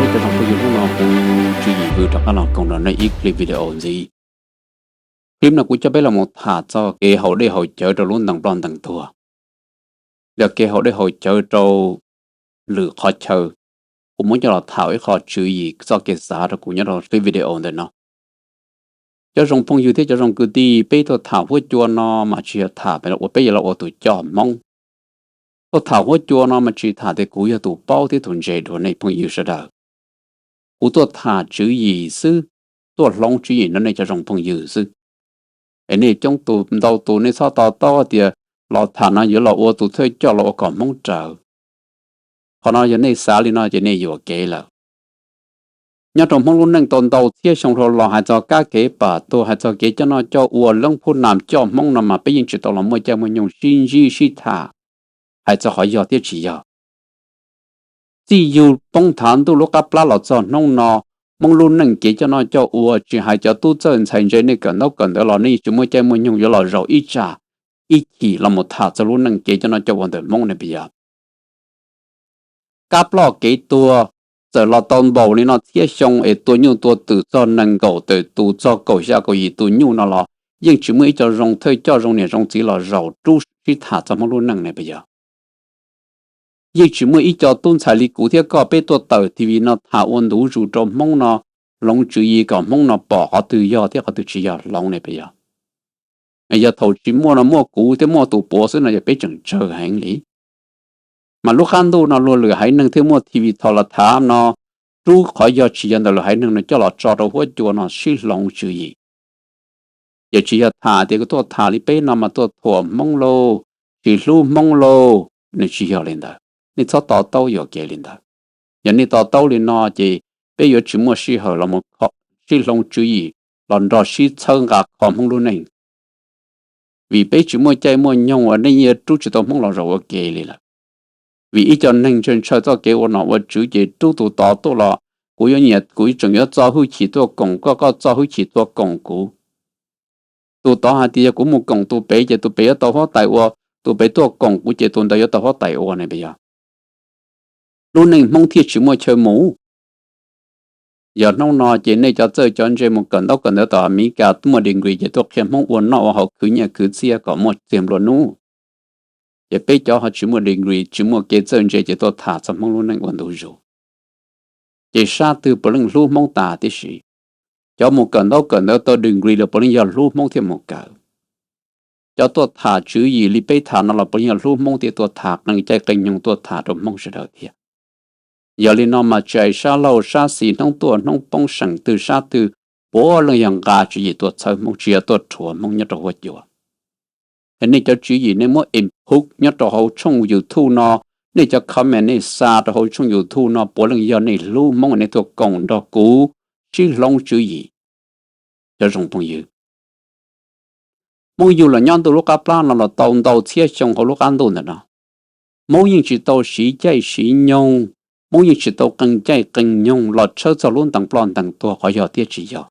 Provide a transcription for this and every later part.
Cov zoo phooj ywg, hnub no kuv Tswv Yim Vwj rov qab los koom rau nej ib clip video ntxiv. Clip no kuv coj peb los mus tham txog kev haus dej haus cawv rau lub ntees ploj ntees tuag, los kev haus dej haus cawv rau lwm qhov chaw. Kuv muab coj los tham ua ib qho tswv yim txoj kev xav rau kuv nyob rau clip video ntawm no. Cov zoo phooj ywg thiab cov zoo kwv tij, peb tuaj tham huab cua no mas tsis yog tham ua peb yuav los ua tus coj Hmoob. Tuaj tham huab cua no mas tsis tham tias kuv yog tus paub thiab tus ntse dua nej phooj ywg sawv daws. Kuv tuaj tham tswv yim xwb, tuaj hloov tswv yim rau nej cov zoo phooj ywg xwb. Es nej coob tus ntau tus nej txhob to taub tias los tham no yuav los ua tus thawj coj los ua kom Hmoob raws. Qhov no yog nej xav li no ces nej yuam kev lawm. Nyob rau Hmoob lub neej tau ntau txhiab xyoo dhau los hais txog kab kev pam tuag, hais txog kev coj noj coj ua, loob phub nam coj Hmoob no mas peb yeej tsis tau los muaj caij muaj nyoog sib ntsib sib tham hais txog qhov yog thiab tsis yog. Txij yug poob thav ntuj lub qab plab los txog hnub no, Hmoob lub neej kev coj noj coj ua tsis hais cov tub txawj ntxhais ntse nej kawm ntaub kawm ntawv los nej yeej tsis muaj caij muaj nyoog yuav los zaum ib tsam ib chim los mus tham txog lub neej kev coj noj coj ua ntawm Hmoob ne puas yog? Kab ploj kev tuag txawm los tau npaum li no txhiab xyoo es tua nyuj tua twm txog nees nkaum tawm tus txog kaum xya kaum yim tus nyuj no los yeej tsis muaj ib co zoo thawj coj zoo niam zoo txiv los zaum rub sib tham txog Hmoob lub neej ne puas yog? Yeej tsis muaj ib co tub ntxhais li kuv thiab koj peb tuaj tawm T V no tham ua ntu zus rau Hmoob no, hloov tswv yim kom Hmoob no pom qhov twg yog thiab qhov twg tsis yog hloov ne puas yog? Yog thaum tsis muaj no muaj kuv thiab muaj tus puav xwb no yog peb tseem tsawg heev li. Mas lub qab ntuj no luag lwm haiv neeg thiaj muaj T V thaum los tham no, rub qhov yog tsis yog ntawm lwm haiv neeg no coj los tso rau huab cua no sib hloov tswv yim. Ces tsis yog tham tias kuv tuaj tham li peb no mas tuaj thuam Hmoob lauj, tsis hlub Hmoob lauj, nws tsis yog li ntawd. Nej txhob to taub yuam kev li ntawd. Yog nej to taub li no ces peb yuav tsis muaj sij hawm los sib hloov tswv yim los nrog sib txhawb nqa kho Hmoob lub neej. Vim peb tsis muaj caij muaj nyoog uas nej yuav rub tsis tau Hmoob los zaum ua ke li lawm. Vim ib co neeg ntshaw ntshaw txoj kev ua nom ua tswv ces rub tus tod tuaj los kuv yuav nyiam kuv tseem yuav txo hwj chim tuaj koom koj, koj txo hwj chim tuaj koom kuv. Tus tod hais tias yog kuv mus koom tus pem ces tus pem yuav tau huab tais ua, tus pem tuaj koom kuv ces tus ntawd yuav tau huab tais ua ne puas yog? Lub neej Hmoob thiaj tsis muaj chaw mus. Yog hnub no ces nej cov txawj cov ntse mus kawm ntaub kawm ntawv tom Amelikas muaj degree ces tuaj qhia Hmoob ua noj ua haus khwv nyiaj khwv txiaj kom muaj txiag nplua nuj. Ces peb cov ho tsis muaj degree tsis muaj kev txawj ntse ces tuaj tham txog Hmoob lub neej ua ntu zus. Ces sab twg puav leej hlub Hmoob tas tib si. Cov mus kawm ntaub kawm ntawv tau degree los puav leej yog hlub Hmoob thiaj mus kawm. Cov tuaj tham tswv yim li peb tham no los puav leej yog hlub Hmoob thiaj tuaj tham, qee caij qee nyoog tuaj tham rau Hmoob sawv daws thiab. Yog li no mas tsis hais sab laug sab xis, hnub tuaj hnub poob, seem twg sab twg, puav leej yog nqa tswv yim tuaj txhawb Hmoob, tsis yog tuaj rhuav Hmoob nyob rau huab cua. Es nej cov tswv yim nej muab input nyob rau hauv tshooj YouTube no, nej cov comment nej xa rau hauv tshooj YouTube no puav leej yog nej hlub Hmoob nej tuaj koom nrog kuv sib hloov tswv yim. Cov zoo phooj ywg, Hmoob yug los nyob ntuj lub qab plab no los tau ntau txhiab xyoo hauv lub qab ntuj ntawm no. Hmoob yeej tsis tau siv caij siv nyoog, Hmoob yeej tsis tau qee caij qee nyoog los tshawb txog lub ntees ploj ntees tuag qhov yog thiab tsis yog.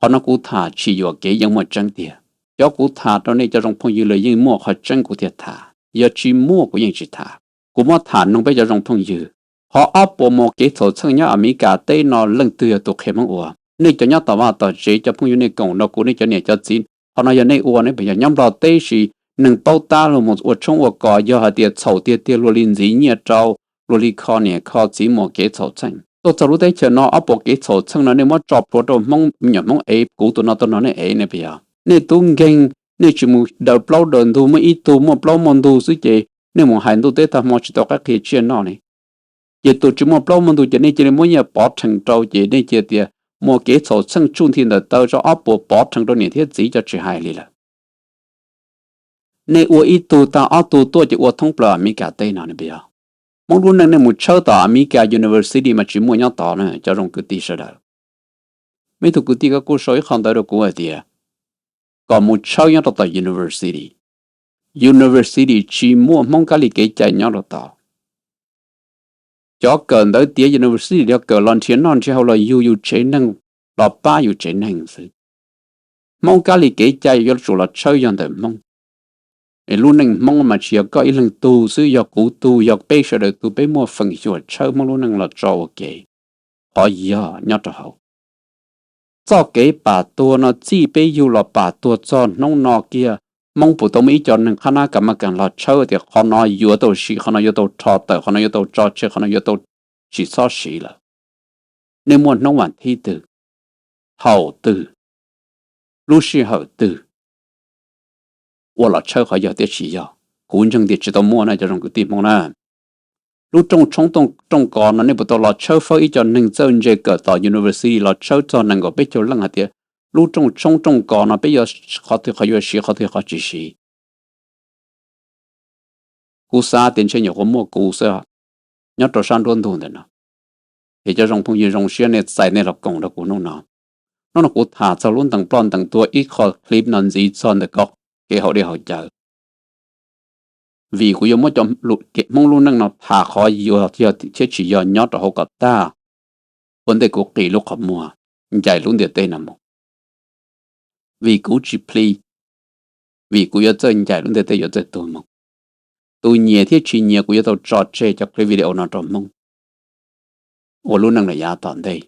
Qhov no kuv tham tsis yuam kev, yeej muaj tseeb tiag. Cov kuv tham rau nej cov zoo phooj ywg los yeej muaj qhov tseeb kuv thiaj tham. Yog tsis muaj kuv yeej tsis tham. Kuv muab tham noog peb cov zoo phooj ywg, qhov ob puas mus kev txhaum txheej nyob Amelikas teb no leej twg yog tus qhia Hmoob ua? Nej cov nyob tom vaj tom tsev cov phooj ywg nej koom nrog kuv, nej cov niam cov txiv, qhov no yog nej ua ne puas yog? Nyob Nplog teb sis neeg paub tab luag mus ua tshoob ua kos, yog hais tias txhaum tiag tiag luag li ntxiv nyiaj rau, luag li kho niam kho txiv mus kev txhaum txheej. Tuaj txog lub teb chaws no ob puas kev txhaum txheej no nej muab tso plhuav rau Hmoob, me nyuam Hmoob ev, kuv tus no tus no nej ev ne puas yog? Nej tub nkeeg, nej tsis mus daws plaub daws ntug, muaj ib tug muaj plaub muaj ntug xwb ces nej mus hais ntuj teb tag hmo tsis tau qab qhia tsiaj noj li. Ces tus tsis muaj plaub muaj ntug ces nej cia li muab nyiaj pov rhees rau ces nej cia tias muaj kev txhaum txheej tsuj nthi ntawm taw tso ob puas pov rhees rau niam thiab txiv cov tsis hais li lawm. Nej ua ib tug tag ob tug tuaj ces ua thoob plaws Amelikas teb no ne puas yog? Hmoob lub neej nej mus tshawb tom Amelikas university mas tsis muaj nyob tod na cov zoo kwv tij sawv daws. Muaj ib tug kwv tij koj kuj sau ib qho ntawv rau kuv hais tias kom mus tshawb nyob rau tom university. University tsis muaj Hmoob kab li kev cai nyob rau tod. Cov kawm ntawv tiav university yog kawm los nrhiav noj nrhiav haus los yug yus tsev neeg, los pab yus tsev neeg xwb. Hmoob kab li kev cai yuav tsum los tshawb yog ntawm Hmoob. Es lub neej Hmoob mas tsis yog koj ib leeg tug xwb, yog kuv tug, yog peb sawv daws tug, peb muaj feem xyuam tshawb Hmoob lub neej los tso ua ke. qhov yog nyob rau hauv. Txoj kev pam tuag no txij peb yug los pam tuag txog hnub no kiag, Hmoob puas tau muaj ib co neeg qhab nab kas mas kas los tshawb tias qhov no yuav tau siv, qhov no yuav tau rho tawm, qhov no yuav tau tso tseg, qhov no yuav tau tsis txhob siv lawm? Nej muaj hnub vas thib twg, thaum twg, lub sij hawm twg ua los tshawb qhov yog thiab tsis yog? Kuv ntseeg tias tsis tau muaj na cov zoo kwv tij Hmoob na. Lub rooj tshoob rooj kos no nej puas tau los tshawb fawb ib co neeg txawj ntse kawm tom university los tshawb txog nees nkaum peb caug leej hais tias lub rooj tshoob rooj kos no peb yuav qhov twg qhov yuav siv, qhov twg qhov tsis siv? Kuv xav tias ntshe nyuam qhuav muaj kuv xwb nyob rau sab nruab ntug ntawm no. Es cov zoo phooj ywg, zoo siab nej txais nej los koom rau kuv hnub no. Hnub no kuv tham txog lub ntees ploj ntees tuag ib qho clip no ntxiv txog ntawm kev haus dej haus cawv, vim kuv yuav muab cov Hmoob lub neej no tham qhov yuav thiab tsis yog nyob rau hauv kom tag, ua ntej kuv qis lub qhov muag ncaim lub ntiaj teb no mus. Vim kuv tsis plig, vim kuv yuav txawj ncaim lub ntiaj teb yuav txawj tuag mus. Tus nyiam thiab tsis nyiam kuv yuav tau tso tseg cov clip video no rau Hmoob ua lub neej lawm yav tom ntej.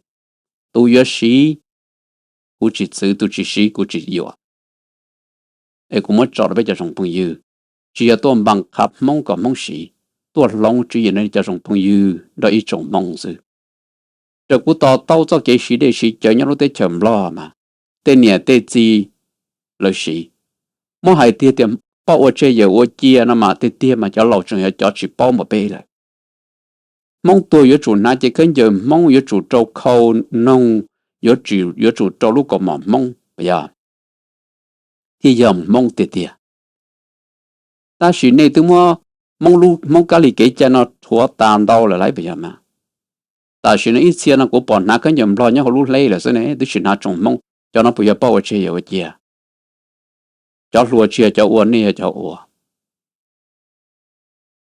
Tus yuav siv, kuv tsis txwv, tus tsis siv kuv tsis yuam. Es kuv muab tso rau peb cov zoo phooj ywg, tsis yog tuaj npas qha Hmoob kom Hmoob siv, tuaj hloov tswv yim no cov zoo phooj ywg nrog ib tsoom Hmoob xwb. Raws kuv to taub txoj kev siv dej siv cawv nyob lub teb chaws Nplog mas tej niam tej txiv lawv siv. Muab hais tiag tias poj ua tseg yawm ua cia no mas tiag tiag mas cov laus tseem yog cov tsis paub npaum peb lawm. Hmoob tuag yuav tsum hnav cev khaub ncaws Hmoob, yuav tsum rau khau noog, yuav tsum rau lub kaus mom Hmoob, puas yog? Thiaj yog Hmoob tiag tiag. Tab sis nej twb muab Hmoob kab li kev cai no rhuav tas ntau lawm lauj, puas yog mas? Tam sim no ib txhia no kuv pom hnav khaub ncaws Nplog nyob hauv lub hleb lawm xwb ne, twb tsis hnav tsoom Hmoob. Cov no puas yog poj ua tseg yawm ua cia? Cov hluas tsis yog cov ua, nej yog cov ua.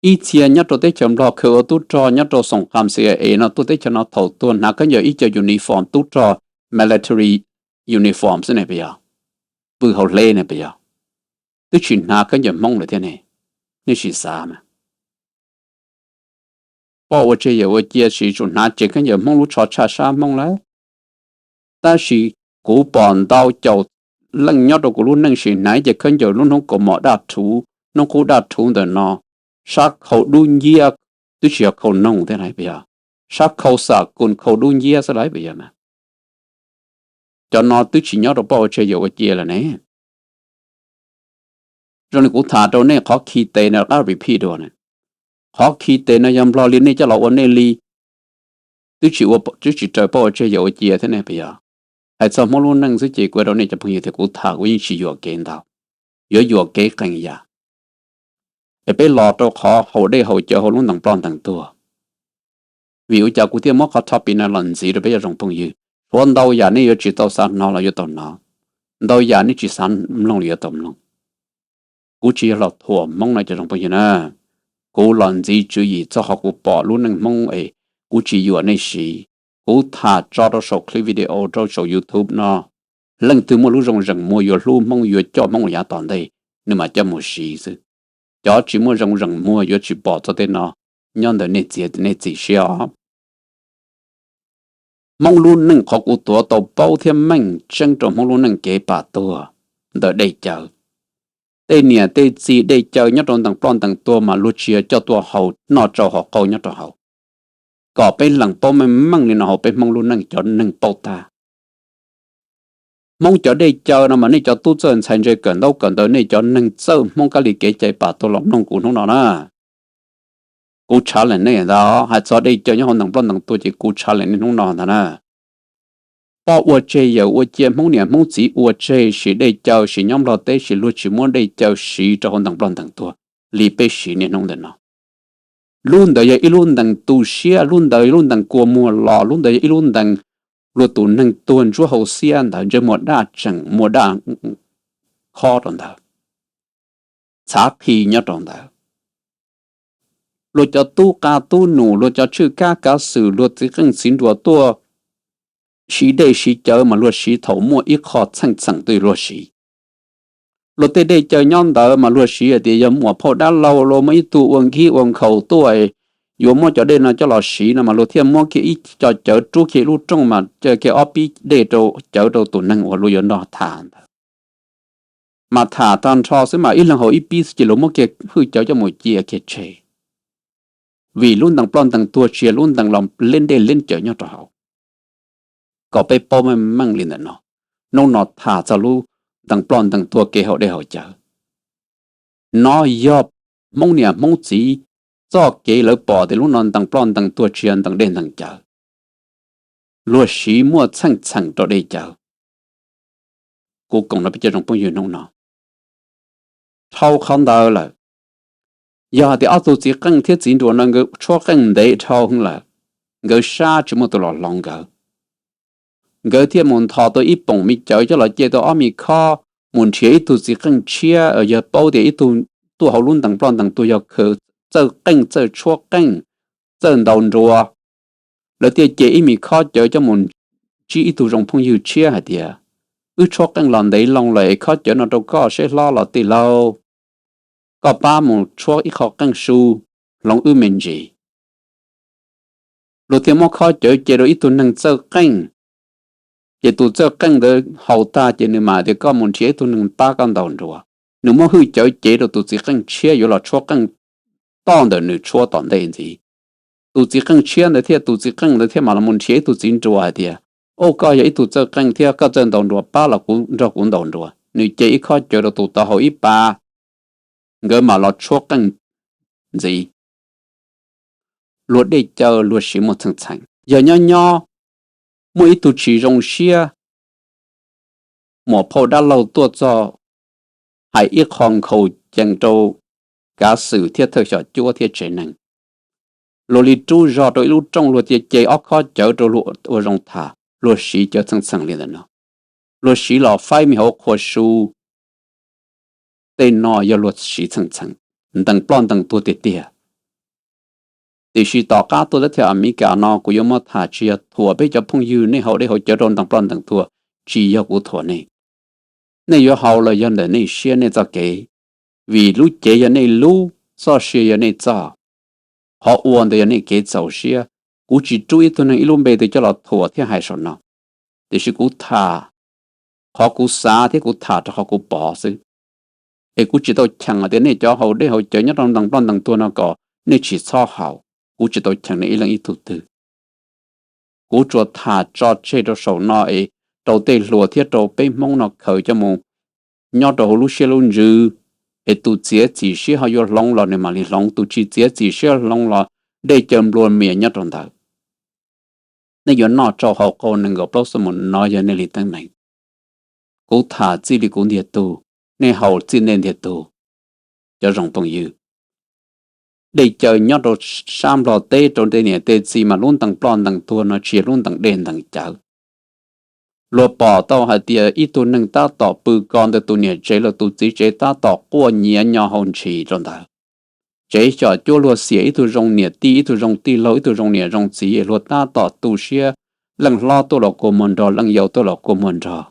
Ib txhia nyob rau teb chaws Nplog khaws ua tub rog nyob rau xoom qas C I A no tuaj teb chaws no thaum tuag hnav khaub ncaws ib co uniform tub rog, military uniform xwb ne, puas yog? Pw hauv hleb ne, puas yog? Twb tsis hnav khaub ncaws Hmoob lawm thiab ne. Nej sim xav mas. Poj ua tseg yawm ua cia, siv tsum hnav cev khaub ncaws Hmoob lub tsho tshaj sab Hmoob lawm. Tab sis kuv pom ntau caum leej nyob rau kuv lub neej sim hnav ib cev khaub ncaws lub hnub kaus mom daj rhuv, hnub qub daj rhuv ntawm no, sab khau dub nciab, twb tsis yog khau noog thiab lauj, puas yog? Sab khau xam kus khau dub nciab xwb lauj, puas yog mas? Cov no twb tsis nyob rau poj ua tseg yawm ua cia lawm ne. Zoo li kuv tham rau nej qhov khi tes no, rov qab repeat dua na, qhov khi tes no yog Nplog li nej coj los ua nej li, twb tsis ua, twb tsis raws poj ua tseg yawm ua cia thiab ne, puas yog? Hais txog Hmoob lub neej xwb ces kuv hais rau nej cov phooj ywg tias kuv tham kuv yeej tsis yuam kev ntau, yuav yuam kev qee yam. Es peb los rau qhov haus dej haus cawv hauv lub ntees ploj ntees tuag. Vim ua cas kuv thiaj muab qhov topic no los ntxiv rau peb cov zoo phooj ywg? Tshuav ntau yam nej yuav tsis tau xav hnov los yuav tau hnov, ntau yam nej tsis xav mloog los yuav tau mloog. Kuv tsis yog los thuam Hmoob no cov zoo phooj ywg na. Kuv los ntxiv tswv yim txog qhov kuv pom lub neej Hmoob es kuv tsis yuam nej siv. Kuv tham tso rau saum clip video rau saum YouTube no, leej twg muaj lub zoo zeem muag yuav hlub Hmoob yuav coj Hmoob los yav tom ntej, nws mam coj mus siv xwb. Cov tsis muaj zoo zeem muag yuav tsis pom txog tej no nyob ntawm nej txiv nej txim siab os. Hmoob lub neej qhov kuv tuav tau paub thiab meej tseeb rau Hmoob lub neej kev pam tuag ntawm dej cawv. Tej niam tej txiv dej cawv nyob rau ntees ploj ntees tuag mas luag tsis yog coj tuaj haus noj tsau haus qaug nyob rau hauv. Kom peb lees paub meej meej li no hauv peb Hmoob lub neej cov neeg paub tag. Hmoob cov dej cawv no mas nej cov tub txawj ntxhais ntse kawm ntaub kawm ntawv, nej cov neeg txawj Hmoob kab li kev cai pam tuag los mloog kuv hnub no na. Kuv challenge nej ntag, hais txog dej cawv nyob hauv ntees ploj ntees tuag ces kuv challenge nej hnub no ntag na. Poj ua tseg yawm ua cia, Hmoob niam Hmoob txiv ua tseg siv dej cawv siv nyob Nplog teb, sis luag tsis muab dej cawv siv rau hauv ntees ploj ntees tuag li peb siv niaj hnub ntawm no. Lub ntawd yog ib lub ntees tu siab, lub ntawd yog lub ntees kua muag los, lub ntawd yog ib lub ntees luag tus neeg tuag ntsuab hau xiab ntawd, ntsej muag daj tseem muaj daj khob rau ntawd, txhav qhi nyob rau ntawd. Luag cov tub qa tub nus, luag cov tshwj kab kav xwm, luag txiv qeej txiv nruas tuaj siv dej siv cawv mas luag siv thaum muaj ib qho txheej txheem twg luag siv. Luag tej dej cawv nyob ntawd mas luag siv hais tias yog muam phauj dab laug, luag muaj ib tug ua nkig ua nkhaus tuaj, yuav muab cov dej no coj los siv no mas luag thiaj muab kiag ib co cawv rub kiag ib lub rooj mas cia kiag ob pib dej rau cawv rau tus neeg uas luag yuav nrog tham ntawd. Mas tham tag nrho xwb mas ib leeg haus ib pib xwb ces luag muab kiag hwj cawv coj mus cia kiag tseg, vim lub ntees ploj ntees tuag tsis yog lub ntees los leb dej leb cawv nyob rau hauv. Kom peb paub meej meej li ntawm no, hnub no tham txog lub ntees ploj ntees tuag kev haus dej haus cawv. No yog Hmoob niam Hmoob txiv txoj kev lawv pom tias lub no ntees ploj ntees tuag tsis yog ntees dej ntees cawv, luag siv muaj txheej txheem rau dej cawv. Kuv koom no peb cov zoo phooj ywg hnub no, dhau qhov ntawd lawm, yog hais tias ob tug txiv qeej thiab txiv nruas no nkawd tshuab qeej ntev dhau lawm, nkawd sab tsis muaj tus los hloov nkawd, nkawd thiaj mus nthos tau ib poom me cawv coj los ce tau ob me khob mus nrhiav ib tug txiv qeej tshiab, yog paub tias ib tug tuaj hauv lub ntees ploj ntees tuag yog khaws txawj qeej txawj tshuab qeej, txawj ntaus nruas. Lawv thiaj ce ib me khob cawv coj mus ntsib ib tug zoo phooj ywg tshiab hais tias, wb tshuab qeej los ntev loo lawm es khob cawv no rau koj seb hlob los tij laug, koj pab mus tshuab ib qho qeej su hloov wb me ntsis. Luag thiaj muab khob cawv ce rau ib tug neeg txawj qeej, ces tus txawj qeej ntawd haus tag ces nws mam tias koj mus nrhiav ib tug neeg pab koj ntaus nruas. Nws muab hwj cawv cev rau tus txiv qeej tshiab yuav los tshuab qeej toj ntawm nws tshuab tom ntej ntxiv. Tus txiv qeej tshiab ntawd thiab tus txiv qeej ntawd thiaj mam los mus nrhiav ib tug txiv nruas hais tias, o, koj yog ib tug txawj qeej thiab koj txawj ntaus nruas, pab los kuv nrog kuv ntaus nruas. Nws ce ib khob cawv rau tus tod haus ib pas, nkawd mam los tshuab qeej ntxiv. Luag dej cawv luag siv muaj txheej txheem. Yog nyob nyob muaj ib tug tsis zoo siab, muam phauj dab laug tuaj txog hais ib qho nkhaus cees rau kav xwm thiab thawj xyom cuab thiab tsev neeg. Luag li rub zog rau ib lub rooj luag thiaj ce ob khob cawv rau luag ua zoo tham, luag siv cawv txheej txheem li ntawm no. Luag siv los faib me hauv qhua su, tej no yog luag siv txheej txheem, ntees ploj ntees tuag tiag tiag. Tiam sis tom qab tuaj teb chaws Amelikas no kuv yuav muab tham tsis yog thuam peb cov phooj ywg nej haus dej haus cawv rau ntees ploj ntees tuag, tsis yog kuv thuam nej. Nej yuav haus los yog ntawm nej siab nej txoj kev, vim lub cev yog nej lub, txoj sia yog nej txoj, qhov ua ntawd yog nej kev txaus siab. Kuv tsis rub ib tug neeg ib lub npe twg coj los thuam thiab hais saum no, tiam sis kuv tham qhov kuv xav thiab kuv tham rau qhov kuv pom xwb. Es kuv tsis tau cheem hais tias nej cov haus dej haus cawv nyob rau ntees ploj ntees tuag no kom nej tsis txhob haus, kuv tsis tau cheem nej ib leej ib tug twg. Kuv tsuas tham tso tseg rau saum no es rau tej hluas thiab rau peb Hmoob no khaws coj mus nyob rau hauv lub siab lub ntsws, es tus txiav txim siab ho yuav hloov los nws mam li hloov, tus tsis txiav txim siab hloov los dej cawv nplua mias nyob rau ntawd. Nej yuav noj tsau haus qau nees nkaum plaub xuab moos no yog nej li teeb meem. Kuv tham txij li kuv ntiag tug, nej haus txij nej ntiag tug. Cov zoo phooj ywg, dej cawv nyob rau sab Nplog teb rau tej niam tej txiv mas lub ntees ploj ntees tuag no tsis yog lub ntees dej ntees cawv. Luag pom tau hais tias ib tug neeg tab tom pw ko ntawd tus niam tsev los tus txiv tsev tab tom quaj nyiav nyo hau ntshis rau ntawd. Tsev xyom cuab luag xiam ib tug zoo niam tij ib tug zoo tij laug ib tug zoo niam zoo txiv luag tab tom tu siab, leej hlob tuaj los kua muag nrog leej yau tuaj los kua muag nrog.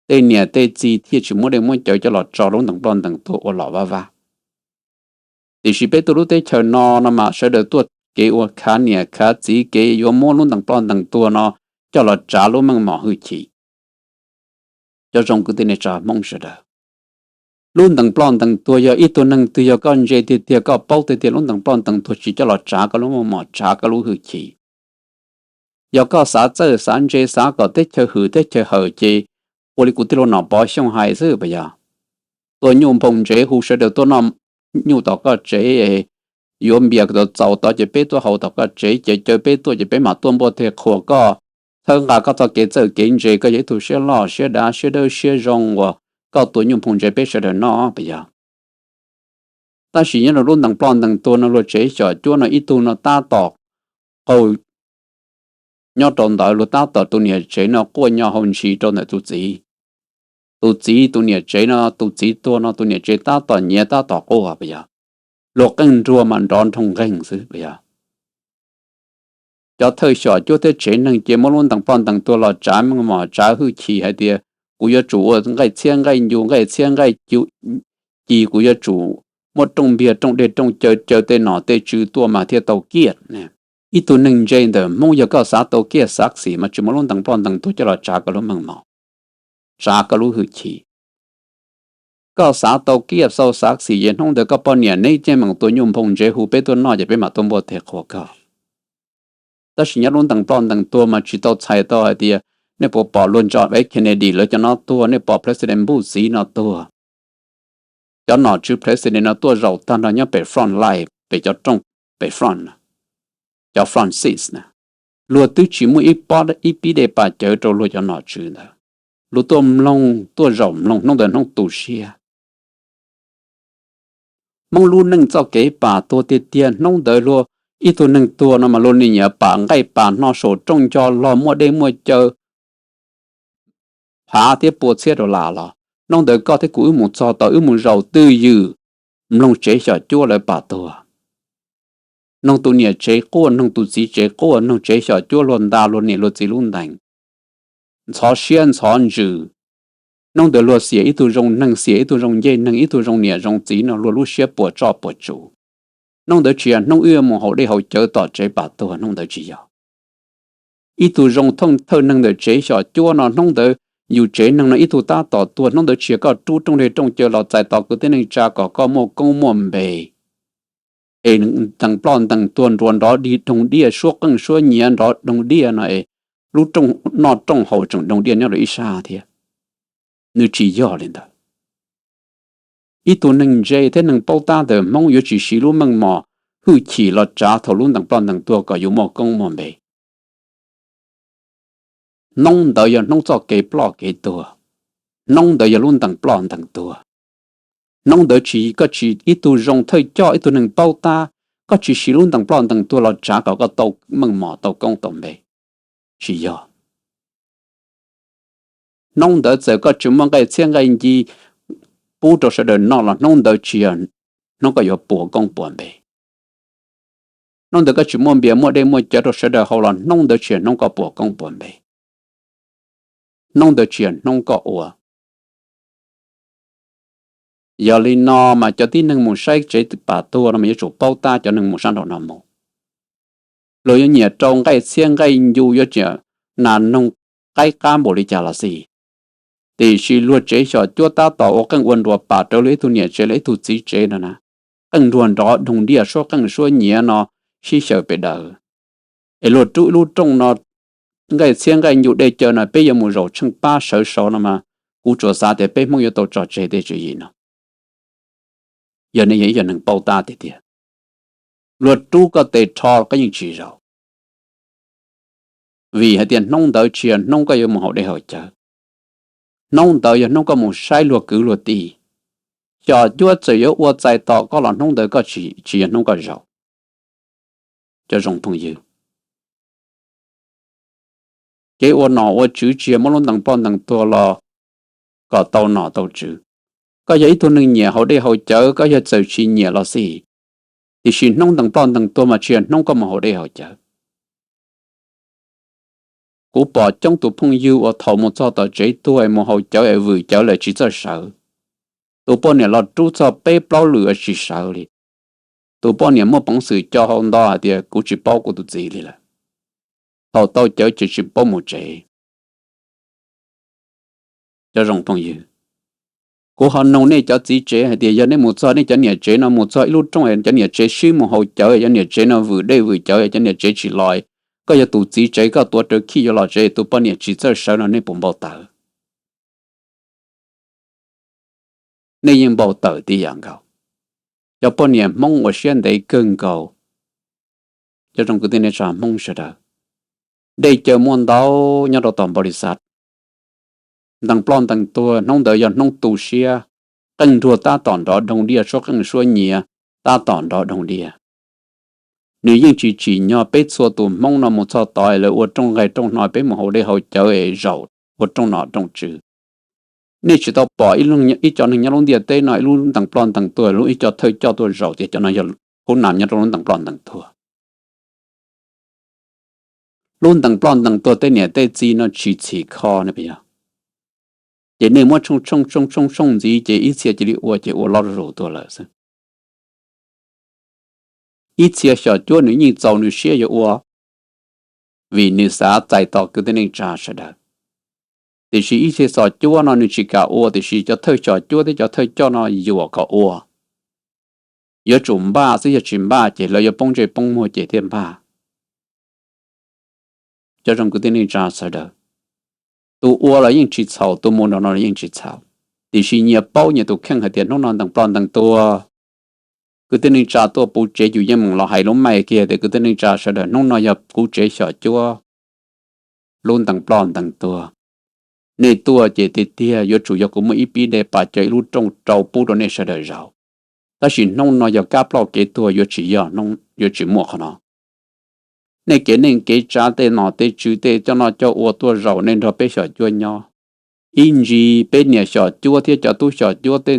Tej niam tej txiv thiaj tsis muab dej muab cawv coj los tso lub ntees ploj ntees tuag ua los vaj vab. Tiam sis peb tuaj lub teb chaws no no mas sawv daws tuaj kev ua khav niam khav txiv kev yuav muab lub ntees ploj ntees tuag no coj los tsav lub meej mom hwj chim. Cov zoo kwv tij neej tsa Hmoob sawv daws, lub ntees ploj ntees tuag yog ib tug neeg twg yog koj ntse tiag tiag koj paub tiag tiag lub ntees ploj ntees tuag tsis coj los tsav koj lub meej mom tsav koj lub hwj chim. Yog koj xav txawj xav ntse xav kom teb chaws hwm teb chaws hawm ces ua li kuv tij laug Nom Pov Xyooj hais xwb puas yog? Tuaj nyuj nphoo ntsev hu sawv daws tuaj noj nyuj tom koj tsev, yuav npias txaus txaus tod ces peb tuaj haus tom koj tsev, ces caw peb tuaj ces peb mam tuaj npuaj teg qhuas koj, txhawb nqa koj txoj kev txawj kev ntse, koj yog ib tug siab loj siab dav siab dawb siab zoo uas koj tua nyuj nphoo ntsev peb sawv daws noj puas yog? Tab sis nyob rau lub ntees ploj ntees tuag no luag tsev xyom cuab no ib tug no tab tom qaug nyob rau ntawd luag tab tom tus niam tsev no quaj nyo hau ntshis rau ntawm tus txiv. Tus txiv tus niam tsev no tus txiv tuag no tus niam tsev tab tom nyiav tab tom quaj puas yog? Luag qeej nruas mas nrov nroo nqeeg xwb puas yog? Cov thawj xyom cuab thiab tsev neeg ces muab lub ntees ploj ntees tuag los tsav meej mom tsav hwj chim hais tias kuv yuav tsum ua nqaij txhiab nqaij ncu nqaij txhiab nqaij ci, kuv yuav tsum muab rooj npiag rooj dej rooj cawv cawv tej nom tej tswv tuaj mas thiaj tau kiaj. Ib tug neeg ntse ntawm Hmoob yog koj xav tau kiaj xav xim mas tsis muaj lub ntees ploj ntees tuag coj los tsav koj lub meej mom, tsav koj lub hwj chim. Koj xav tau kiaj xau xav xim ces hnub ntawd koj poj niam neb yeej meem tua nyuj nphoo ntsev hu peb tuaj noj ces peb mam tuaj npuaj teg qhuas koj. Tab sis nyob lub ntees ploj ntees tuag mas tsis tau txhais tau hais tias nej puas pom luag ntso F Kennedy lawv cov no tuag, nej pom President Bush txiv no tuag. Cov nom tswv President no tuaj zaum tag nrho nyob pem front line, pem cov rooj, pem front, cov front seat na. Luag twb tsis muaj ib pob ib pib dej pam cawv rau luag cov nom tswv ntawd. Luag tuaj mloog, tuaj zaum mloog, hnub ntawd hnub tu siab. Hmoob lub neej txoj kev pam tuag tiag tiag, hnub ntawd luag ib tug neeg tuag no mas luag nim nyiam pam nqaij pam hno saum rooj nco log muaj dej muaj cawv phav thiab pua txhiab rau las los. Hnub ntawd koj thiab kuv wb mus txog tau, wb mus zaum twj ywm mloog tsev xyom cuab lawv pam tuag. Mloog tus niam tsev quaj, mloog tus txiv tsev quaj, mloog tsev xyom cuab luag nta luag niam luag txiv lub ntees, ntxhov siab ntxhov ntsws. Hnub ntawd luag xiam ib tug zoo neeg, xiam ib tug zoo ncej neeg, ib tug zoo niam zoo txiv no luag lub siab puas tsoj puas tsuv. Hnub ntawd tsis yog hnub wb mus haus dej haus cawv tom tsev pam tuag, hnub ntawd tsis yog. Ib tug zoo thooj thawj neeg ntawm tsev xyom cuab no hnub ntawd yus tsev neeg no ib tug tab tom tuag, hnub ntawd tsis yog koj rub rooj dej rooj cawv los txais tos kwv tij neej tsa kom koj muaj koob muaj npe, es ntees ploj ntees tuag nruas nrov dig doog diaj, suab qeej suab nyiav nrov doog diaj no es lub rooj noj rooj haus tseem doog diaj nyob rau ib sab thiab. Nws tsis yog li ntawd. Ib tug neeg ntse thiab neeg paub tab ntawm Hmoob yuav tsis siv lub meej mom hwj chim los tsav thaum lub ntees ploj ntees tuag kom yuav muaj koob muaj npe. Hnub ntawd yog hnub txoj kev ploj kev tuag, hnub ntawd yog lub ntees ploj ntees tuag. Hnub ntawd tsis, koj tsis ib tug zoo thawj coj ib tug neeg paub tab, koj tsis siv lub ntees ploj ntees tuag los tsav kom koj tau meej mom tau koob tau npe. Tsis yog. Hnub ntawd txawm koj tsis muaj nqaij txhiab nqaij nci pub rau sawv daws noj los hnub ntawd tsis yog hnub koj yuav puas koob puas npe. Hnub ntawd koj tsis muaj npias muaj dej muaj cawv rau sawv daws haus los hnub ntawd tsis yog hnub koj puas koob puas npe. Hnub ntawd tsis yog hnub koj ua. Yog li no mas cov tib neeg mus saib tsev pam tuag no mas yuav tsum paub tab cov neeg mus sab nraum no mus. Luag yuav nyiam rau nqaij txhiab nqaij ncu, yuav tseem nas noog qaib qab npaum li cas los xij, tiam sis luag tsev xyom cuab tab tom ua qeej ua nruas pam rawv luag ib tug niam tsev los ib tug txiv tsev no na, qeej nruas nrov doog diaj, suab qeej suab nyiav no sib xyaw pes daws. Es luag rub ib lub rooj no, nqaij txhiab nqaij ncu dej cawv no peb yuav mus zaum tsheej pab sawv saud no mas, kuv tsuas xav tias peb Hmoob yuav tau tso tseg tej tswv yim no. Yog nej yog ib yog neeg paub tab tiag tiag, luag rub koj tes rho koj yeej tsis zaum. Vim hais tias hnub ntawd tsis yog hnub koj yuav mus haus dej haus cawv. Hnub ntawd yog hnub koj mus saib luag kwv luag tij. Xyom cuab txawm yuav ua txais tos koj los hnub ntawd koj tsis, tsis yog hnub koj zaum. Cov zoo phooj ywg, kev ua nom ua tswv tsis yog muab lub ntees ploj ntees tuag los kom tau nom tau tswv. Koj yog ib tug neeg nyiam haus dej haus cawv, koj yog txawm tsis nyiam los xij, tiam sis hnub ntees ploj ntees tuag mas tsis yog hnub koj mus haus dej haus cawv. Kuv pom coob tus phooj ywg uas thaum mus txog tom tsev tuag es mus haus cawv es vwm cawv lawm tsis txawj sawv. Tus poj niam los rub txog peb plaub lwm tsis sawv li. Tus poj niam muaj peev xwm co hau nto hais tias kuv tsis paub kuv tus txiv li lawm. Thaum tau cawv ces tsis paub mus tsev. Cov zoo phooj ywg, kuv ho nug nej cov txiv tsev hais tias yog nej mus txog nej cov niam tsev no mus txog ib lub rooj es cov niam tsev sib mus haus cawv, cov niam tsev no vwm dej vwm cawv, cov niam tsev tsis los, koj yog tus txiv tsev koj tuav rawv khij yuav los tsev, tus poj niam tsis txawj sawv no nej puas npau taws? Nej yeej npau taws tib yam nkaus. Cov poj niam Hmoob ua siab ntev kawg nkaus. Cov zoo kwv tij neej tsa Hmoob sawv daws, dej cawv muaj ntau nyob rau tom npau li xav. Ntees ploj ntees tuag hnub ntawd yog hnub tu siab, qeej nruas tab tom nrov doog diaj, suab qeej suab nyiav tab tom nrov doog diaj. Nws yeej tsis tsim nyog peb txhua tus Hmoob no mus txog tod es lawv ua rooj nqaij rooj hno, peb mus haus dej haus cawv es zaum ua rooj nom rooj tswv. Nej tsis tau pom ib co neeg nyob lub ntiaj teb no ib lub ntees ploj ntees tuag, lub ib co thawj coj tuaj zaum tias cov no yog khub nam nyob rau lub ntees ploj ntees tuag. Lub ntees ploj ntees tuag tej niam tej txiv no tsis txhim kho ne puas yog? Ces nej muab tshooj tshooj tshooj tshooj ntxiv ces ib txhia cia li ua ces ua loj zuj zus tuag lawm xwb. Ib txhia xyom cuab nws yeej txaus nws siab yuav ua, vim nws xav txais tos kwv tij neej tsa sawv daws. Tiam sis ib txhia xyom cuab no nws tsis kam ua, tiam sis cov thawj xyom cuab thiab cov thawj coj no yuam kom ua. Yuav tsum npaj xwb, yog tsis npaj ces lawv yuav poob ntsej poob muag ces thiaj npaj. Cov zoo kwv tij neej tsa sawv daws, tus ua los yeej tsis txhaum, tus mus nraum no los yeej tsis txhaum, tiam sis nyias paub nyias tus kheej hais tias hnub no ntees ploj ntees tuag, kwv tij neej tsa tuaj puv tsev, yus yeej meem los hais lub maij kiag tias kwv tij neej tsa sawv daws, hnub no yog kuv tsev xyom cuab, lub ntees ploj ntees tuag. Nej tuaj ces tiag tiag yuav tsum yog kuv muaj ib pib dej pas cawv, ib lub rooj rau pub rau nej sawv daws zaum. Tab sis hnub no yog kab ploj kev tuag, yuav tsis yog, yuav tsis muaj qhov no. Nej kev neej kev tsav, tej nom tej tswv, tej coj noj coj ua tuaj zaum, nej nrog peb xyom cuab nyob. Ib ntsis peb niam xyom cuab thiab cov tub xyom cuab tej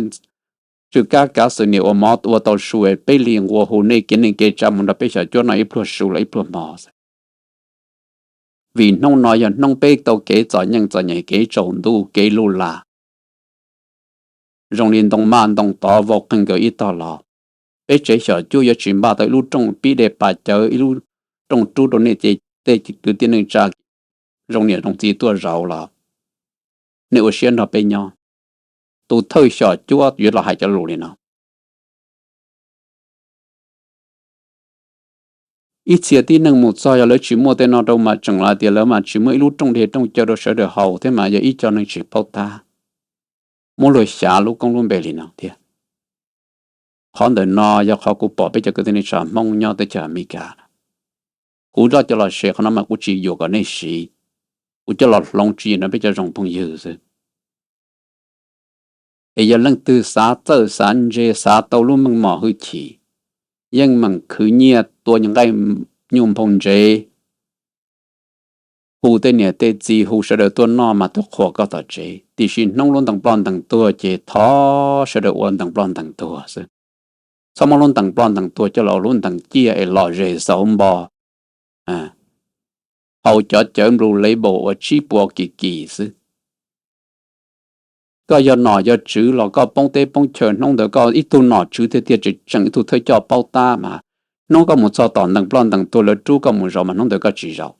tsw kab kav xwm niam ua mov ua tau su, peb li nqua hu nej kev neej kev tsav mus nrog peb xyom cuab noj ib pluag su los ib pluag hmo xwb. Vim hnub no yog hnub peb tau kev txom nyem, txom nyem kev tsaus ntuj kev luj lam, zoo li ntoo maj ntoo tov vau qeeg nkaus ib tog los. Peb tsev xyom cuab yuav tsis npaj tau ib lub rooj pib dej pas cawv, ib lub rooj rub rau nej tej kwv tij neej tsa zoo niam zoo txiv tuaj zaum los nej ua siab nrog peb nyob. Tus thawj xyom cuab yuav los hais cov lus li no. Ib txhia tib neeg mus txog yog lawv tsis muaj tej no rau mas tseem hais tias lawv mas tsis muaj ib lub rooj dej rooj cawv rau sawv daws haus thiab mas yog ib co neeg tsis paub tab, muab luag xyav lub koob lub npe li no thiab. Qhov ntawm no yog qhov kuv pom peb cov kwv tij neej tsa Hmoob nyob teb chaws Amelikas. Kuv loj coj los se qhov no mas kuv tsis yuam kom nej siv, kuv coj los hloov tswv yim rau peb cov zoo phooj ywg xwb. Es yog leej twg xav txawj xav ntse xav tau lub meej mom hwj chim, yeej meem khwv nyiaj tua nqaij nyuj nphoo ntsev, hu tej niam tej txiv hu sawv daws tuaj noj mas tuaj qhuas koj tom tsev. Tiam sis hnub lub ntees ploj ntees tuag ces thov sawv daws ua ntees ploj ntees tuag xwb. Txhob muab lub ntees ploj ntees tuag coj los ua lub ntees ciaj es lom zem xauv npo, haus cov cawv Blue Label uas tsib puas kim kim xwb. Koj yog nom yog tswv los koj poob teb poob chaw, hnub ntawd koj ib tug nom tswv tiag tiag tseem tseem ib tug thawj coj paub tab mas hnub koj mus txog tom ntees ploj ntees tuag lawv rub koj mus zaum mas hnub ntawd koj tsis zaum.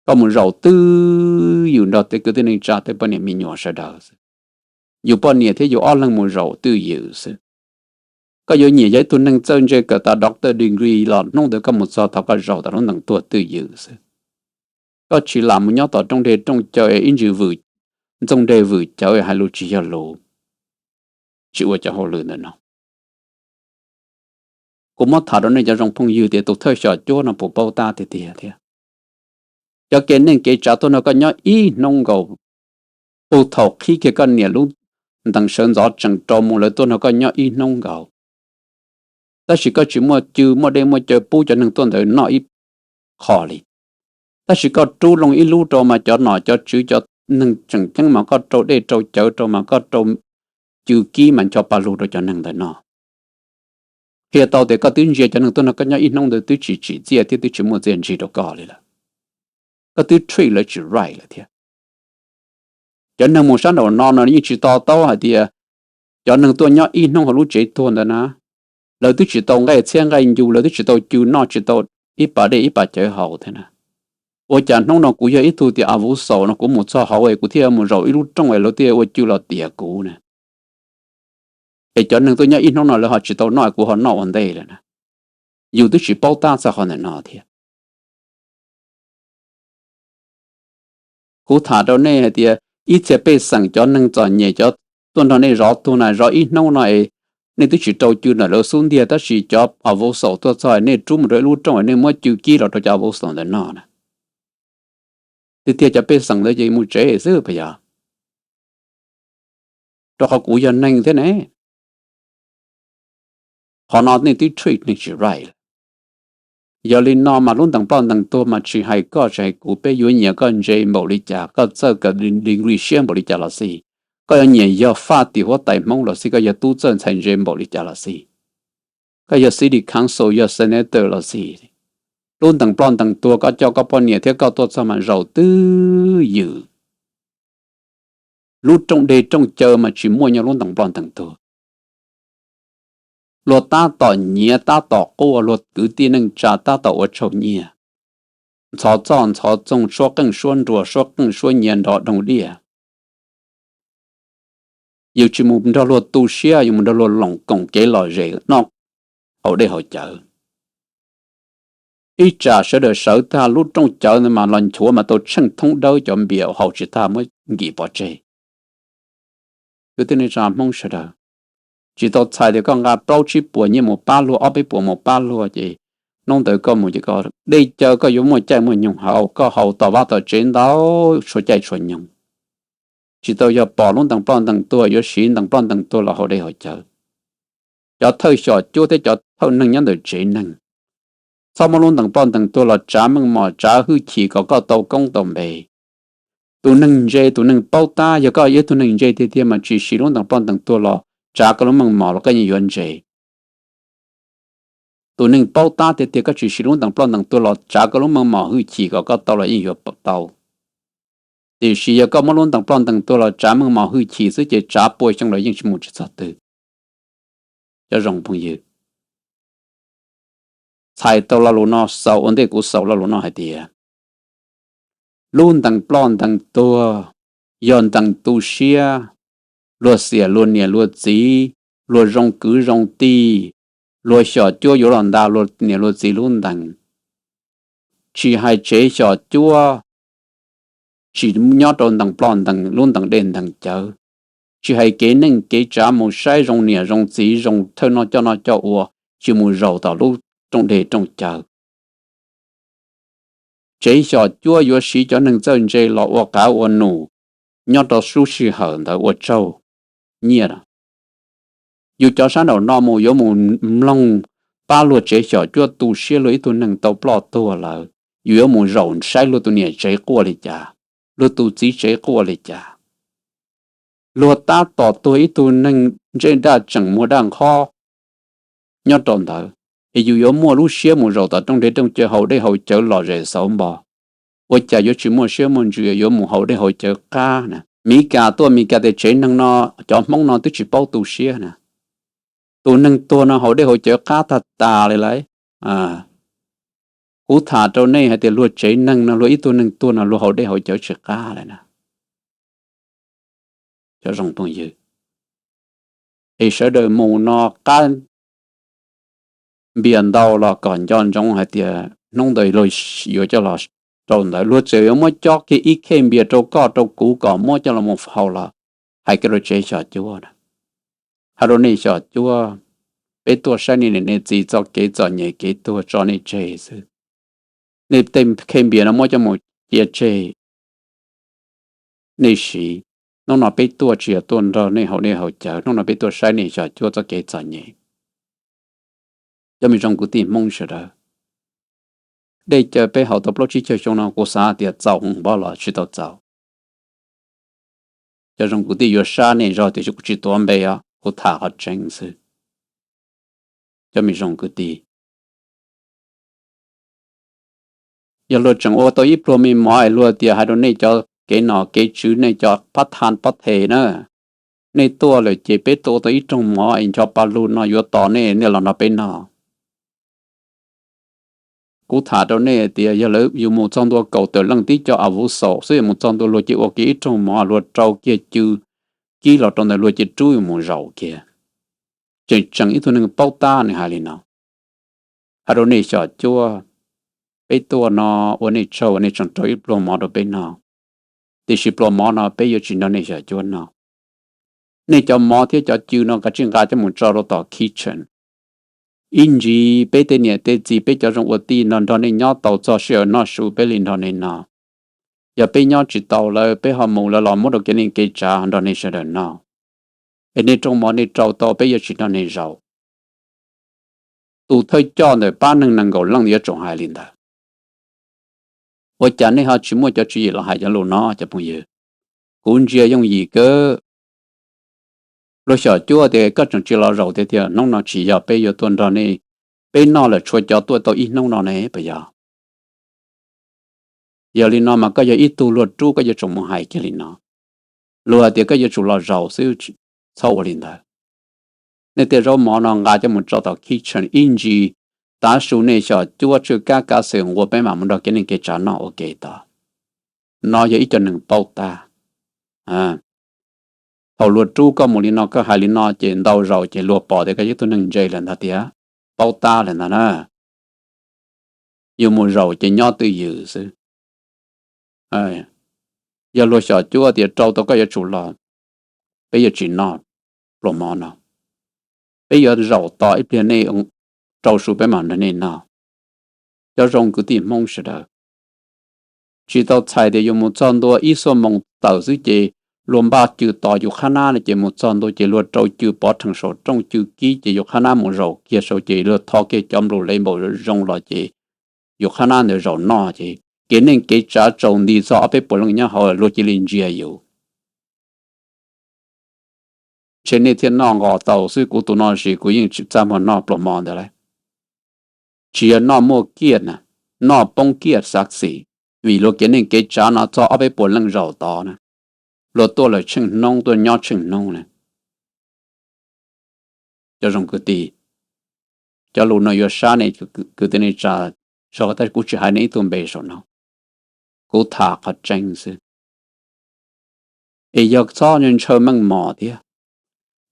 Koj mus zaum twj ywm nrog tej kwv tij neej tsa tej poj niam me nyuam sawv daws xwb. Yus poj niam thiab yus ob leeg mus zaum twj ywm xwb. Koj yuav nyiam yog ib tug neeg txawj ntse kawm tas doctor degree los hnub ntawd koj mus txog thaum koj zaum tas lub ntees tuag twj ywm xwb. Koj tsis lam mus nyob tom rooj dej rooj cawv es ib ntsis vwm ntxooj dej vwm cawv hais lus tsis yog lus, tsis ua cov hauj lwm ntawm no. Kuv muab tham rau nej cov zoo phooj ywg tias tus thawj xyom cuab no puas paub tab tiag tiag thiab. Cov kev neej kev tsav tuaj nrog koj nyob ib hnub nkaus, puag thaum qhib kiag koj niam lub ntees sawv ntxov tseem rau mus lawv tuaj nrog koj nyob ib hnub nkaus. Tab sis koj tsis muaj cw muaj dej muaj cawv pub cov neeg tuaj ntawd noj ib qho li. Tab sis koj rub loo ib lub rau mas cov nom cov tswv cov neeg tseem ceeb mas koj rau dej rau cawv rau mas koj rau cw kib mas ncho pa lug rau cov neeg ntawd noj. Qhia tau tias koj twb ntsia cov neeg tuaj nrog koj nyob ib hnub ntawd twb tsis tsim txiaj thiab twb tsis muaj txiaj ntsig rau koj li lawm. Koj twb treat lawv tsis right lawm thiab. Cov neeg mus sab nraum no no yeej tsis to taub hais tias cov neeg tuaj nyob ib hnub hauv lub tsev tuag ntawd na, lawv twb tsis tau nqaij txhiab nqaij ncu, lawv twb tsis tau cw noj, tsis tau ib pas dej ib pas cawv haus thiab na. Ua cas hnub no kuv yog ib tug tias a vuv xaum no kuv mus txog hauv es kuv thiaj mus zaum ib lub rooj es lawv thiaj ua cw los tiav kuv na? Es cov neeg tuaj nyob ib hnub no lawv ho tsis tau noj es kuv ho noj ua ntej lawm na? Yus twb tsis paub tab txog qhov ntawm no thiab. Kuv tham rau nej hais tias ib txhia pej xeem cov neeg txom nyem cov tuaj nrog nej zov tuag na, zov ib hnub no es nej twb tsis rau cw ntawm lawv xub ntiag, tab sis cov a vuv xaum tuaj txog nej rub mus rau ib lub rooj es nej muab cw kib los rau cov a vuv xaum ntawd noj na. Tiag tiag cov pej xeem ntawd ces mus tsev xwb puas yog? Rau qhov kuv yog neeg thiab ne. Qhov no nej twb treat neeg tsis right lawm. Yog li no mas lub ntees ploj ntees tuag mas tsis hais koj tsis hais kuv, peb yuav nyiam koj ntse npaum li cas, koj txawj kawm degree siab npaum li cas los xij, koj yuav nyiam yog faj tim huab tais Hmoob los xij, koj yog tub txawj ntxhais ntse npaum li cas los xij, koj yog city council yog senator los xij, lub ntees ploj ntees tuag koj coj koj poj niam thiab koj tuaj txog mas zaum twj ywm. Lub rooj dej rooj cawv mas tsis muaj nyob lub ntees ploj ntees tuag. Luag tab tom nyiav tab tom quaj, luag kwv tij neej tsa tab tom ua tsaug nyiaj, ntxhov txoj ntxhov txoog, suab qeej suab nruas, suab qeej suab nyiav nrov doog liaj. Yus tsis mus nrog luag tu siab, yus mus nrog luag loos koom kev lom zem noj haus dej haus cawv. Ib tsam sawv daws sawv tag lub rooj cawv ntawd mas los nchuav mas tau tsheej thoob dawb, cov npias haus tsis tag muab nkim pov tseg. Kwv tij neej tsa Hmoob sawv daws, tsis tau txhais tias koj nqa plaub tsib puas nyiaj mus pab luag, ob peb puas mus pab luag ces hnub ntawd koj mus ces koj dej cawv koj yuav muaj caij muaj nyoog haus, koj haus tom vaj tom tsev ntau tshua caij tshua nyoog. Tsis tau yog pom lub ntees ploj ntees tuag yuav siv ntees ploj ntees tuag los haus dej haus cawv. Cov thawj xyom cuab thiab cov thawj neeg nyob ntawm tsev neeg, txhob muab lub ntees ploj ntees tuag los tsav meej mom tsav hwj chim kom koj tau koob tau npe. Tus neeg ntse tus neeg paub tab, yog koj yog ib tug neeg ntse tiag tiag mas tsis siv lub ntees ploj ntees tuag los tsav koj lub meej mom los koj yeej yuav ntse. Tus neeg paub tab tiag tiag koj tsis siv lub ntees ploj ntees tuag los tsav koj lub meej mom hwj chim kom koj tau los yeej yuav tau. Tiam sis yog koj muab lub ntees ploj ntees tuag los tsav meej mom hwj chim xwb ces tsav pua xyoo los yeej tsis mus tsis txog twg. Cov zoo phooj ywg, txhais tau lo lus no xaus ua ntej kuv xaus lo lus no hais tias lub ntees ploj ntees tuag yog ntees tu siab, luag xiam luag niam luag txiv, luag zoo kwv zoo tij, luag xyom cuab yuav los nta luag niam luag txiv lub ntees. Tsis hais tsev xyom cuab tsis nyob rau ntees ploj ntees lub ntees dej ntees cawv, tsis hais kev neej kev tsav mus saib zoo niam zoo txiv zoo thawj noj coj noj coj ua, tsis mus zaum tom lub rooj dej rooj cawv. Tsev xyom cuab yuav siv cov neeg txawj ntse los ua qav ua num nyob rau lub sij hawm ntawd ua tsaug nyiaj. Yus cov sab nraum no mus yuav mus mloog pab luag tsev xyom cuab tu siab luag ib tug neeg tau ploj tuag lawm, yus yuav mus zaum saib luag tus niam tsev quaj li cas, luag tus txiv tsev quaj li cas. Luag tab tom tuag ib tug neeg ntsej daj tseem muag daj nqhob nyob rau ntawd, es yus yuav muaj lub siab mus zaum tom rooj dej rooj cawv haus dej haus cawv lom zem xauv npo, ua cas yuav tsis muaj siab muaj ntsws yuav mus haus dej haus cawv qab na? Mis Kas tuaj Mis Kas tias tsev neeg no, cov Hmoob no twb tsis paub tu siab na. Tus neeg tuag no haus dej haus cawv qab tag tas li lauj. Kuv tham rau nej hais tias luag tsev neeg no luag ib tug neeg tuag no luag haus dej haus cawv tsis qab li na. Cov zoo phooj ywg, es sawv daws mus no qab npias ntau los kom nco ntsoov hais tias hnub ntawd luag yuav coj los rau ntawd, luag txawm yuav muab cob kiag ib khej npias rau koj rau kuv kom muab coj los mus haus los hais kiag rau tsev xyom cuab na. Hais rau nej xyom cuab, peb tuaj saib nej niam nej txiv txoj kev txom nyem kev tuag tso nej tseg xwb. Nej tej khej npias no muab coj mus cia tseg, nej siv. Hnub no peb tuaj tsis yog tuaj nrog nej haus dej haus cawv, hnub no peb tuaj saib nej xyom cuab txoj kev txom nyem. Cov me zoo kwv tij Hmoob sawv daws, dej cawv peb haus tau plaub tsib caug xyoo no kuv xav tias txaus hmoov npaum los tsis tau txaus. Cov zoo kwv tij, yuav sab nej zog tiam sis kuv tsis tuav npe os, kuv tham qhov tseeb xwb. Cov me zoo kwv tij, yog luag tseem ua tau ib pluag me mov es luag tias hais rau nej cov kev nom kev tswv, nej cov pab thas pab them na, nej tuaj lawm ces peb tuaj ua tau ib rooj mov es ncho pa lug no yuav tos nej, nej los nrog peb noj. Kuv tham rau nej tias yog lawv yus mus txog ntua kaum tawm leej tib co a vuv xaum xwb, yus mus txog ntua luag ces ua kiag ib rooj mov, luag rau kiag cw kib los rau ntawd luag ces rub yus mus zaum kiag. Tseem tseem ib tug neeg paub tab nws hais li no. Hais rau nej xyom cuab, peb tuaj no ua nej tsaug uas nej tseem rau ib pluag mov rau peb noj, tiam sis pluag mov no peb yuav tsis nrog nej xyom cuab noj. Nej cov mov thiab cov cw no kav tsij nqa coj mus tso rau tom kitchen. Ib ntsis peb tej niam tej txiv, peb cov zoo ua tij no nrog nej nyob tau txog sij hawm noj su peb li nrog nej noj. Yog peb nyob tsis tau lawm peb ho mus lawm los muab rau kev neej kev tsav nrog nej sawv daws noj. Es nej rooj mov nej rau tau peb yuav tsis nrog nej zaum. Tus thawj coj ntawm pab neeg nees nkaum leej yuav tsum hais li ntawd. Ua cas nej ho tsis muaj cov tswv yim los hais cov lus no cov phooj ywg? Kuv ntsia yooj yim kawg. Luag xyom cuab tias koj tseem tsis los zaum tiag tiag, hnub no tsis yog peb yuav tuaj nrog nej, peb noj lawm tshuav cov tuaj tau ib hnub no ne puas yog? Yog li no mas koj yog ib tug luag rub koj yuav tsum mus hais kiag li no. Luag hais tias koj yuav tsum los zaum xwb, txhob ua li ntawd. Nej tej zaub mov no nqa coj mus tso tom kitchen ib ntsis, tav su nej xyom cuab tswj kab kav xwm nqua peb mam mus nrog kev neej kev tsav noj ua ke tod. No yog ib co neeg paub tab. Thaum luag rub koj mus li no koj hais li no ces ntau zaus ces luag pom tias koj yog ib tug neeg ntse lawm ntag tiag, paub tab lawm ntag na. Yus mus zaum ces nyob twj ywm xwb. Yog luag xyom cuab tias rau tau koj yuav tsum los, peb yuav tsis noj pluas mov no. Peb yuav zaum tos ib pliag nej rau su peb mam nrog nej noj. Cov zoo kwv tij Hmoob sawv daws, tsis tau txhais tias yus mus txog ntua ib xuab moos tawm xwb ces luag npaj cw tos yus qhab nab no ces mus txog ntua ces luag rau cw pov rhees saum rooj cw kib ces yus qhab nab mus zaum kiag saud ces luag tho kiag cov nplooj lev npaum zoo los ces yus qhab nab ntawd zaum noj ces kev neej kev tsav tsaus nti txog ob peb puas leej nyob hauv luag cia li ntsia yus. Ntshe nej thiaj noj nqos tau xwb, kuv tus no sis kuv yeej tsis txaj muag noj pluas mov ntawd lawm. Tsis yog noj muaj kiaj na, noj poob kiaj xav xim, vim luag kev neej kev tsav no txog ob peb puas leej zaum tod na, luag tuaj lawm tsheej hnub tuaj nyob tsheej hnub na. Cov zoo kwv tij, cov lus no yuav sab nej kwv tij neej tsa, zog tab kuv tsis hais nej ib tug npe saum no, kuv tham qhov tseeb xwb. Es yog txhob ntshaw meej mom thiab.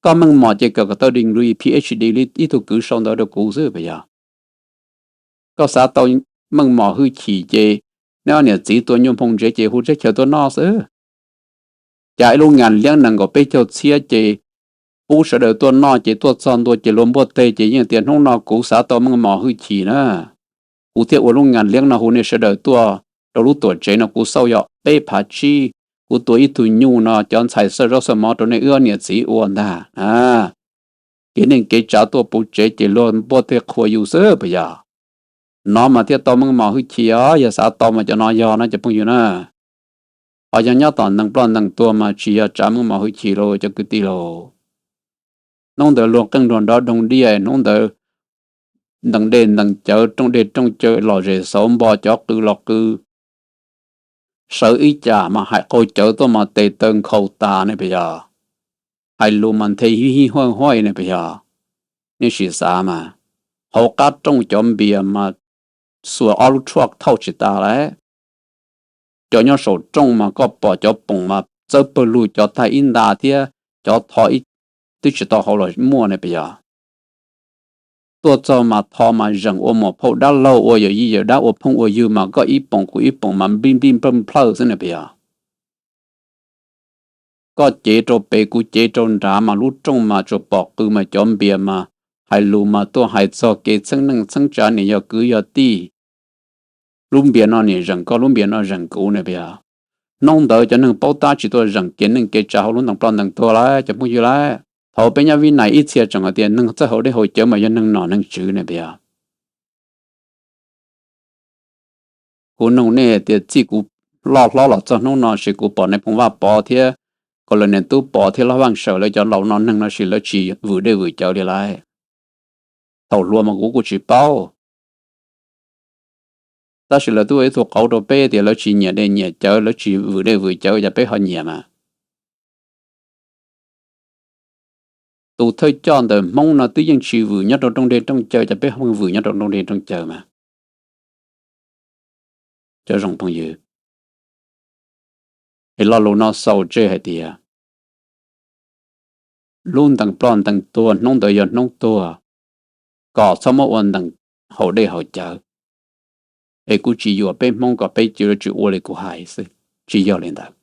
Koj meej mom ces kawm kom tau degree P H D li ib tug kwv sau ntawv rau kuv xwb puas yog? Koj xav tau meej mom hwj chim ces neb ob niam txiv tua nyuj nphoo ntsev ces hu teb chaws tuaj noj xwb. Cas ib lub ngas liab nees nkaum peb caug txhiab ces pub sawv daws tuaj noj ces tuaj txog ntua ces luag npuaj teg ces yeej tias hnub no kuv xav tau meej mom hwj chim na, kuv thiaj ua lub ngas liab no hu nej sawv daws tuaj rau lub tuam tsev no, kuv xauj yog peb phav tsib, kuv tua ib tug nyuj no cov ntxhais xawj zaub xawj mov rau nej wb ob niam txiv ua ntag. Kev neej kev tsav tuaj puv tsev ces luag npuaj teg qhuas yus xwb puas yog? No mas thiaj tau meej mom hwj chim os, yog xav tau mas cov no yog no cov phooj ywg na. Ho yog nyob tom ntees ploj ntees tuag mas tsis yog tsav meej mom hwj chim lauj cov kwv tij lauj. Hnub ntawd luag qeej nruas nrov doog diaj, hnub ntawd ntees dej ntees cawv rooj dej rooj cawv los zes xauv npo cov qw los qw, sawv ib cas mas hais qaug cawv tuaj mas tes taw nkhaus tas ne puas yog? Hais lus mas nthe hij hij huaj huaj ne puas yog? Nej sim xav mas, hauv qab rooj cov npias mas xuas ob lub truck thauj tsis tas lawm. Cov nyob saum rooj mas koj pom cov poom mas txawb pawg lug, cov tag ib nta thiab cov tho twb tsis tau hau los muaj ne puas yog? Tuaj txog mas tho mas zeem ua muam phauj dab laug, ua yawm yij yawm dab, ua phooj ua ywg mas koj ib poom kuv ib poom mas nplij nplij nplawj nplawj xwb ne puas yog? Koj cev rau pem kuv cev rau nrad mas lub rooj mas tsuas pom qw mas cov npias mas hais lus mas tuaj hais txog kev txheeb neej txheeb tsav, niam yog kwv yog tij, lub npias no niam zeem koj, lub npias no zeem kuv ne puas yog? Hnub ntawd cov neeg paub tab tsis tuaj zeem kev neej kev tsav hauv lub ntees ploj ntees tuag lawm cov phooj ywg lawm. Thaum peb nyob Vib Nais ib txhia tseem hais tias neeg txawj haus dej haus cawv mas yog neeg nom neeg tswv ne puas yog? Kuv nug nej tias txij kuv loj hlob los txog hnub no sis kuv pom Nais Phoo Vaj Pov thiab Kaus Lim Niam Tub Pov thiab Laj Vaaj Sawm lawv cov laus no neeg no sis lawv tsis vwm dej vwm cawv li lawm? Thaum hluas mas kuv kuj tsis paub, tab sis lawv twb ua ib tug qauv rau peb tias lawv tsis nyiam dej nyiam cawv, lawv tsis vwm dej vwm cawv, cas peb ho nyiam mas? Tus thawj coj ntawm Hmoob no twb yeej tsis vwm nyob rau rooj dej rooj cawv, cas peb ho vwm nyob rau rooj dej rooj cawv mas? Cov zoo phooj ywg, es lo lus no xaus tseg hais tias lub ntees ploj ntees tuag hnub ntawd yog hnub tuag, kom txhob muab ua ntees haus dej haus cawv. Es kuv tsis yuam peb Hmoob kom peb cia li tsis ua li kuv hais xwb, tsis yog li ntawd.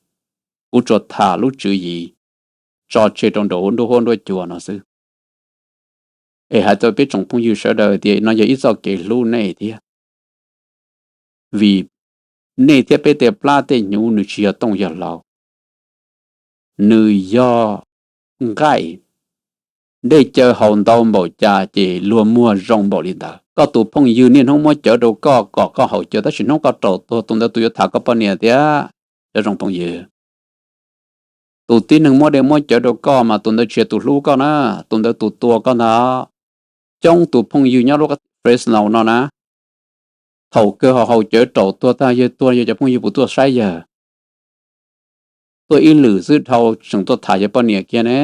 Kuv tsuas tham lub tswv yim tso tseg rau nraum nruab huab nruab cua no xwb. Es hais rau peb tsoom phooj ywg sawv daws tias no yog ib txoj kev hlub nej thiab, vim nej thiab peb tej plab tej hnyuv nws tsis yog tooj yog hlau, nws yog nqaij. Dej cawv haus ntau npaum cas ces luag muag zoo npaum li ntawd. Koj tus phooj ywg niaj hnub muab cawv rau koj kom koj haus cawv, tab sis hnub koj raum tuag tus ntawd tus yuav tham koj poj niam tiag. Cov zoo phooj ywg, tus tib neeg muab dej muab cawv rau koj mas tus ntawd tsis yog tus hlub koj na, tus ntawd tus tua koj ntag. Coob tus phooj ywg nyob lub Fresno no na, thaum kawg ho haus cawv raum tuag tag, yawg tuag yog cov phooj ywg puas tuaj saib yawg? Tuaj ib lwm xwb dhau tseem tuaj tham yawg poj niam kiag ne.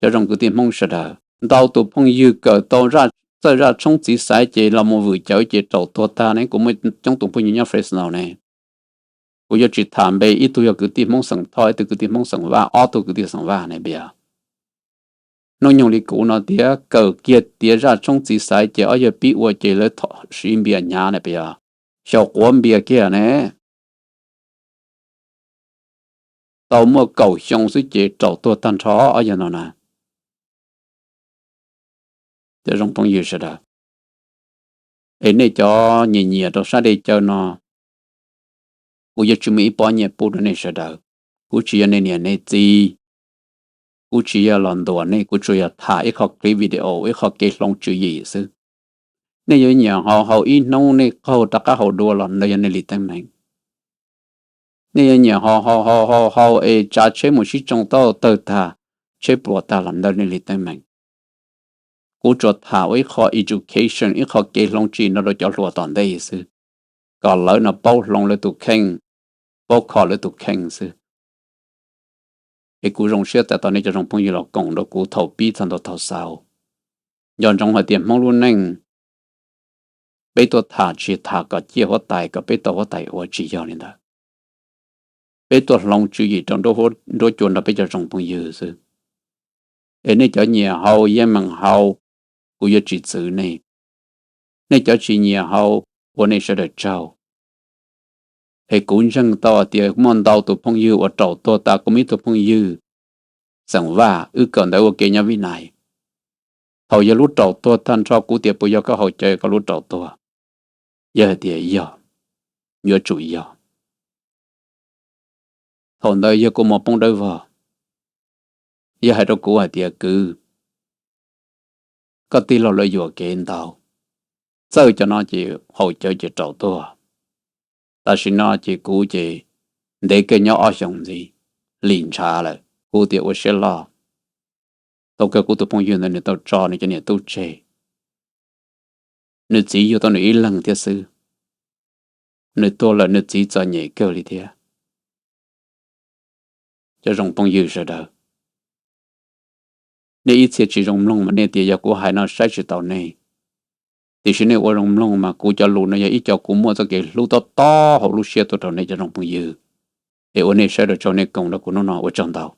Cov zoo kwv tij Hmoob sawv daws, ntau tus phooj ywg kawm tau txawj zaj tshoob txiv xaiv ces los mus vwm cawv ces raum tuag tag ne. Kuv muaj coob tus phooj ywg nyob Fresno ne, kuv yuav tsis tham npe, ib tug yog kwv tij Hmoob xeem Thoj, ib tug kwv tij Hmoob xeem Vaj, ob tug kwv tij xeem Vaj ne, puas yog? Hnub nyoog li kuv no tias kawm kiag tiav zaj tshoob txiv xaiv ces ob yawg pib ua ces lawv thom siv npias hnyav ne, puas yog? Xyaum quav npias kiag ne. Tau muaj kaum xyoo xwb ces raum tuag tag nrho ob yawg no na. Cov zoo phooj ywg sawv daws, es nej cov nyiam nyiam rau sab dej cawv no, kuv yuav tsis muaj ib pob nyiaj pub rau nej sawv daws. Kuv tsis yog nej niam nej txiv, kuv tsis yog los ntuas nej, kuv tsuas yog tham ib qho clip video, ib qho kev hloov tswv yim xwb. Nej yuav nyiam haus haus ib hnub nej qaug rov qab haus dua los ntawd yog nej li teeb meem. Nej yuav nyiam haus haus haus haus haus es tsav tsheb mus sib tsoo taub hau tawg tag, tsheb pluas tag los ntawd nej li teeb meem. Kuv tsuas tham ua ib qho education, ib qho kev hloov tswv yim no rau cov hluas tom ntej xwb, kom lawv no paub hloov lawv tus kheej, paub kho lawv tus kheej xwb. Es kuv zoo siab tas tos nej cov zoo phooj ywg los koom rau kuv thaum pib txog ntua thaum xaus. Nco ntsoov hais tias Hmoob lub neej, peb tuaj tham tsis tham kom ciaj huab tais, kom peb tau huab tais ua, tsis yog li ntawd. Peb tuaj hloov tswv yim rau nruab cua nrog peb cov zoo phooj ywg xwb. Es nej cov nyiam haus yeej meem haus, kuv yuav tsis txwv nej. Nej cov tsis nyiam haus, ua nej sawv daws tsaug. Es kuv ntseeg tau tias muaj ntau tus phooj ywg uas raum tuag tas, kuv muaj ib tug phooj ywg xeem Vaj, wb kawm ntawv ua ke nyob Vib Nais. Thaum yog lub raum tuag tag nrho kuv tias puas yog koj haus cawv koj lub raum tuag? Yog hais tias yog, yuav tsum yog. Thaum ntawd yog kuv mus poob dawb vog, yog hais rau kuv hais tias kwv, koj tij laug lawv yuam kev ntau, txawj cov no ces haus cawv ces raum tuag. Tam sim no ces kuv ces ntev kawg nyob ob xyoos ntxiv, lim ntshav lawm. Kuv tias ua siab loj, tau kawg kuv tus phooj ywg ntawd nws tau tso nws cov niam tub tseg. Nws txiv yug tau nws ib leeg thiab xwb. Nws tuag lawm nws txiv txom nyem kawg li thiab. Cov zoo phooj ywg sawv daws, nej ib txhia tsis zoo mloog mas nej tias yog kuv hais no saib tsis taus nej. Tiam sis nej ua zoo mloog mas kuv cov lus no yog ib co kuv muaj txoj kev hlub tob tob hauv lub siab tuaj rau nej cov zoo phooj ywg. Es ua nej sawv daws tsaug, nej koom rau kuv hnub no, ua tsaug ntau.